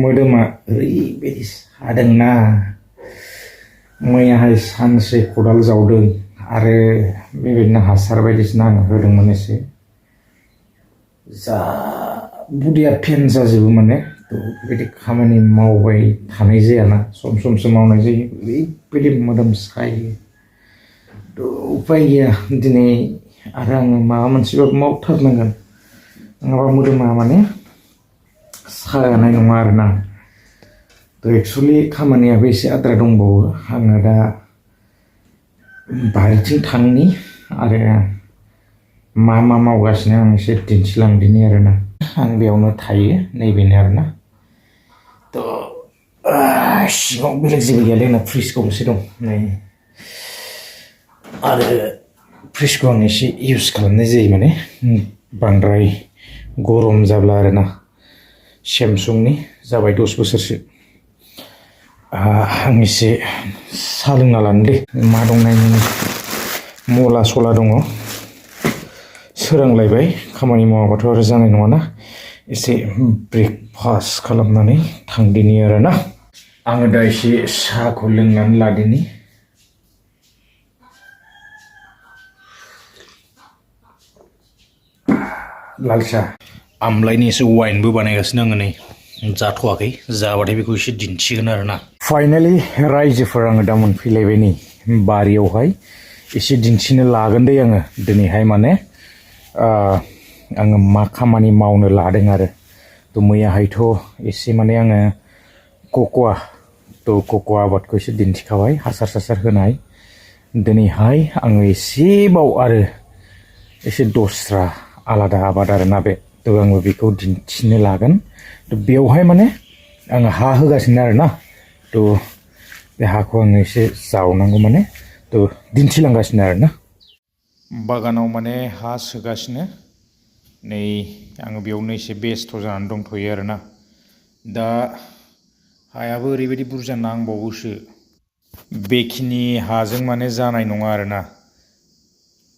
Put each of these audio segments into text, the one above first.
मोदोमा ओरैबायदि सादोंना मैयाहाय सानसे खदाल जावदों आरो बेबायदिनो हासार बायदिसिना आङो होदोंमोन एसे जा बुदिया फेन जाजोबो माने बेबायदि खामानि मावबाय थानाय जायाना सम समसो मावनाय जायो ओरैबायदि मोदोम सायो उपाय गैया दिनै आरो आङो माबा मोनसेबाबो मावथारनांगोन नङाबा मोदोमा माने सागानाय नङा आरोना एक्सुवेलि खामानियाबो एसे आद्रा दंबावो आङो दा बारिथिं थांनि आरो मा मावगासिनो आं एसे दिन्थिलांदिनि आरोना आं बेयावनो थायो नैबेनो आरोना सिङाव बेलेग जेबो गैया जोंना फ्रिज गंसे दं नै आरो फ्रिजखौ आं एसे इउज खालामनाय जायो माने बांद्राय गरम जाब्ला आरोना सेमसुंनि जाबाय 10 बोसोरसो आं एसे साहा लोंना लानो दे मा दं नायनो मला सला दङ सोरांलायबाय खामानि मावाबाथ' आरो जानाय नङाना एसे ब्रेकफास्ट खालामनानै थांदिनि आरोना आङो दा एसे साहाखौ लोंनानै लादिनि लाल साहा आमलाइनि एसे वाइनबो बानायगासिनो आङो नै जाथ'वाखै जाबाथाय बेखौ एसे दिन्थिगोन आरोना फाइनालि रायजोफोर आङो दा मोनफैलायबाय नै बारियावहाय एसे दिन्थिनो लागोन दे आङो दिनैहाय माने आङो मा खामानि मावनो लादों आरो मैयाहायथ' एसे माने आङो कक'आ आबादखौ एसे दिन्थिखाबाय हासार सासार होनाय दिनैहाय आङो एसेबाव आरो एसे दस्रा आलादा आबाद आरोना बे आङो बेखौ दिन्थिनो लागोन बेवहाय माने आङो हा होगासिनो आरोना बे हाखौ आङो एसे जावनांगौ माने दिन्थिलांगासिनो आरोना बागानाव माने हा सोगासिनो नै आङो बेयावनो एसे बेस्थ' जानानै दंथ'यो आरोना दा हायाबो ओरैबायदि बुरजा नांबावोसो बेखिनि हाजों माने जानाय नङा आरोना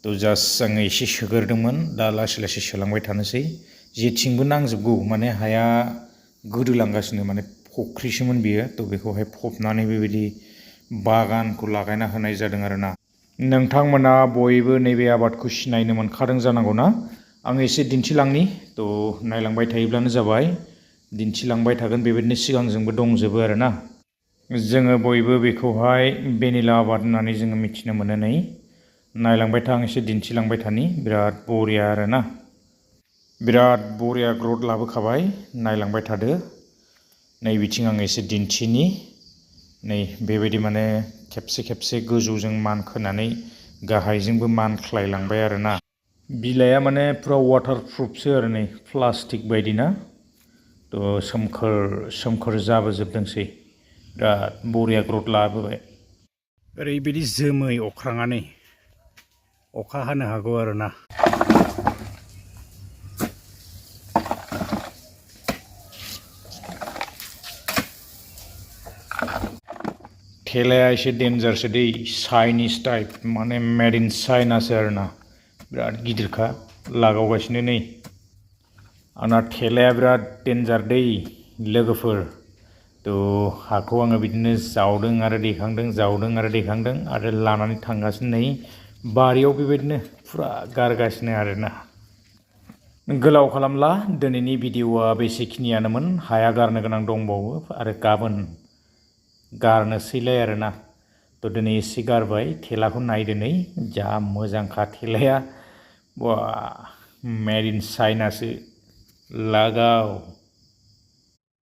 जास्ट आङो एसे सोगोरदोंमोन दा लासै लासै सोलांबाय थानोसै जेथिंबो नांजोबगौ माने हाया गोदोलांगासिनो माने फुख्रिसोमोन बियो बेखौहाय फबनानै बेबायदि बागानखौ लागायना होनाय जादों आरोना नोंथांमोना बयबो नैबे आबादखौ सिनायनो मोनखादों जानांगौ ना आं एसे दिन्थिलांनि नायलांबाय थायोब्लानो जाबाय दिन्थिलांबाय थागोन बेबायदिनो सिगांजोंबो दंजोबो आरोना जोङो बयबो बेखौहाय भेनिला आबाद होननानै जोङो मिथिनो मोनो नै नायलांबाय था आं एसे दिन्थिलांबाय थानि बिराद बरिया आरोना बिराद बरिया ग्रथ लाबोखाबाय नायलांबाय थादो नै बिथिं आं एसे दिन्थिनि नै बेबायदि माने खेबसे खेबसे गोजौजों मानखोनानै गाहायजोंबो मानख्लायलांबाय आरोना बिलाइआ माने फुरा वाटारप्रुफसो आरो नै प्लास्टिक बायदि ना सोमखोर जाबोजोबदोंसै बिराद बरिया ग्रथ लाबोबाय ओरैबायदि जोमै अख्राङा नै अखा हानो हागौ आरोना थेलाया एसे डेन्जारसो दै चाइनिस टाइप माने मेड इन चाइनासो आरोना बिराद गिदिरखा लागावगासिनो नै आंना थेलाया बिराद डेन्जार दै लोगोफोर हाखौ आङो बिदिनो जावदों आरो दैखांदों जावदों आरो दैखांदों आरो लानानै थांगासिनो नै बारियाव बेबायदिनो फुरा गारगासिनो आरोना गोलाव खालामला दिनैनि भिडिअ'आ बेसेखिनियानोमोन हाया गारनो गोनां दंबावो आरो गाबोन गारनोसैलाय आरोना दिनै एसे गारबाय थेलाखौ नायदो नै जा मोजांखा थेलाया बा मेड इन चाइनासो लागाव